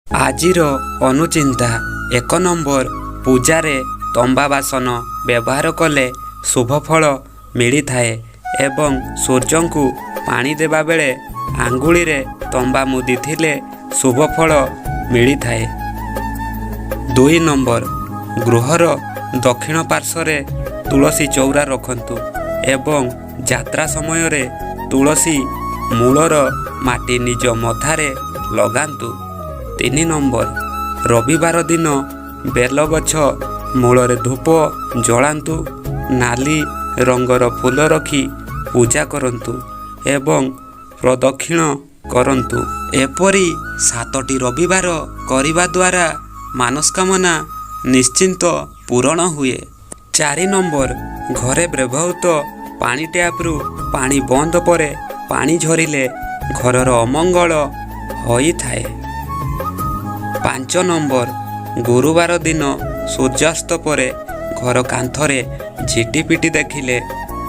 ଆଜିର ଅନୁଚିନ୍ତା। 1 ନମ୍ବର, ପୂଜାରେ ତମ୍ବା ବାସନ ବ୍ୟବହାର କଲେ ଶୁଭ ଫଳ ମିଳିଥାଏ ଏବଂ ସୂର୍ଯ୍ୟଙ୍କୁ ପାଣି ଦେବା ବେଳେ ଆଙ୍ଗୁଳିରେ ତମ୍ବା ମୁଦି ଥିଲେ ଶୁଭ ଫଳ ମିଳିଥାଏ। 2 ନମ୍ବର, ଗୃହର ଦକ୍ଷିଣ ପାର୍ଶ୍ୱରେ ତୁଳସୀ ଚଉରା ରଖନ୍ତୁ ଏବଂ ଯାତ୍ରା ସମୟରେ ତୁଳସୀ ମୂଳର ମାଟି ନିଜ ମଥାରେ ଲଗାନ୍ତୁ। 3 ନମ୍ବର, ରବିବାର ଦିନ ବେଲଗଛ ମୂଳରେ ଧୂପ ଜଳାନ୍ତୁ, ନାଲି ରଙ୍ଗର ଫୁଲ ରଖି ପୂଜା କରନ୍ତୁ ଏବଂ ପ୍ରଦକ୍ଷିଣ କରନ୍ତୁ। ଏପରି 7ଟି ରବିବାର କରିବା ଦ୍ୱାରା ମାନସ୍କାମନା ନିଶ୍ଚିନ୍ତ ପୂରଣ ହୁଏ। 4 ନମ୍ବର, ଘରେ ବ୍ୟବହୃତ ପାଣି ଟ୍ୟାପ୍ରୁ ପାଣି ବନ୍ଦ ପରେ ପାଣି ଝରିଲେ ଘରର ଅମଙ୍ଗଳ ହୋଇଥାଏ। 5 ନମ୍ବର, ଗୁରୁବାର ଦିନ ସୂର୍ଯ୍ୟାସ୍ତ ପରେ ଘର କାନ୍ଥରେ ଝିଟିପିଟି ଦେଖିଲେ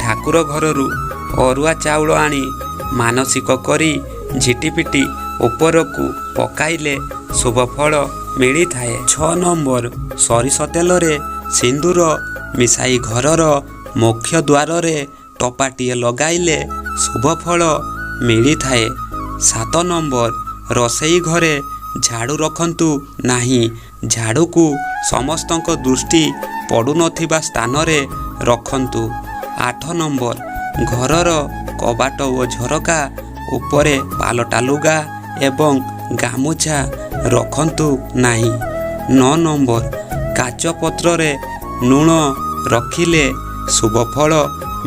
ଠାକୁର ଘରରୁ ଅରୁଆ ଚାଉଳ ଆଣି ମାନସିକ କରି ଝିଟିପିଟି ଉପରକୁ ପକାଇଲେ ଶୁଭ ଫଳ ମିଳିଥାଏ। 6 ନମ୍ବର, ସୋରିଷ ତେଲରେ ସିନ୍ଦୁର ମିଶାଇ ଘରର ମୁଖ୍ୟ ଦ୍ୱାରରେ ଟପାଟିଏ ଲଗାଇଲେ ଶୁଭ ଫଳ ମିଳିଥାଏ। 7 ନମ୍ବର, ରୋଷେଇ ଘରେ ଝାଡ଼ୁ ରଖନ୍ତୁ ନାହିଁ। ଝାଡ଼ୁକୁ ସମସ୍ତଙ୍କ ଦୃଷ୍ଟି ପଡ଼ୁନଥିବା ସ୍ଥାନରେ ରଖନ୍ତୁ। 8 ନମ୍ବର, ଘରର କବାଟ ଓ ଝରକା ଉପରେ ପାଲଟା ଲୁଗା ଏବଂ ଗାମୁଛା ରଖନ୍ତୁ ନାହିଁ। 9 ନମ୍ବର, କାଚ ପତ୍ରରେ ଲୁଣ ରଖିଲେ ଶୁଭ ଫଳ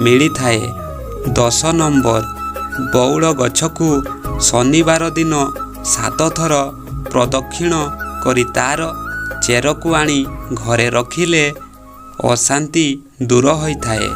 ମିଳିଥାଏ। 10 ନମ୍ବର, ବଉଳ ଗଛକୁ ଶନିବାର ଦିନ 7 ଥର ପ୍ରଦକ୍ଷିଣ କରି ତାର ଚେରକୁ ଆଣି ଘରେ ରଖିଲେ ଅଶାନ୍ତି ଦୂର ହୋଇଥାଏ।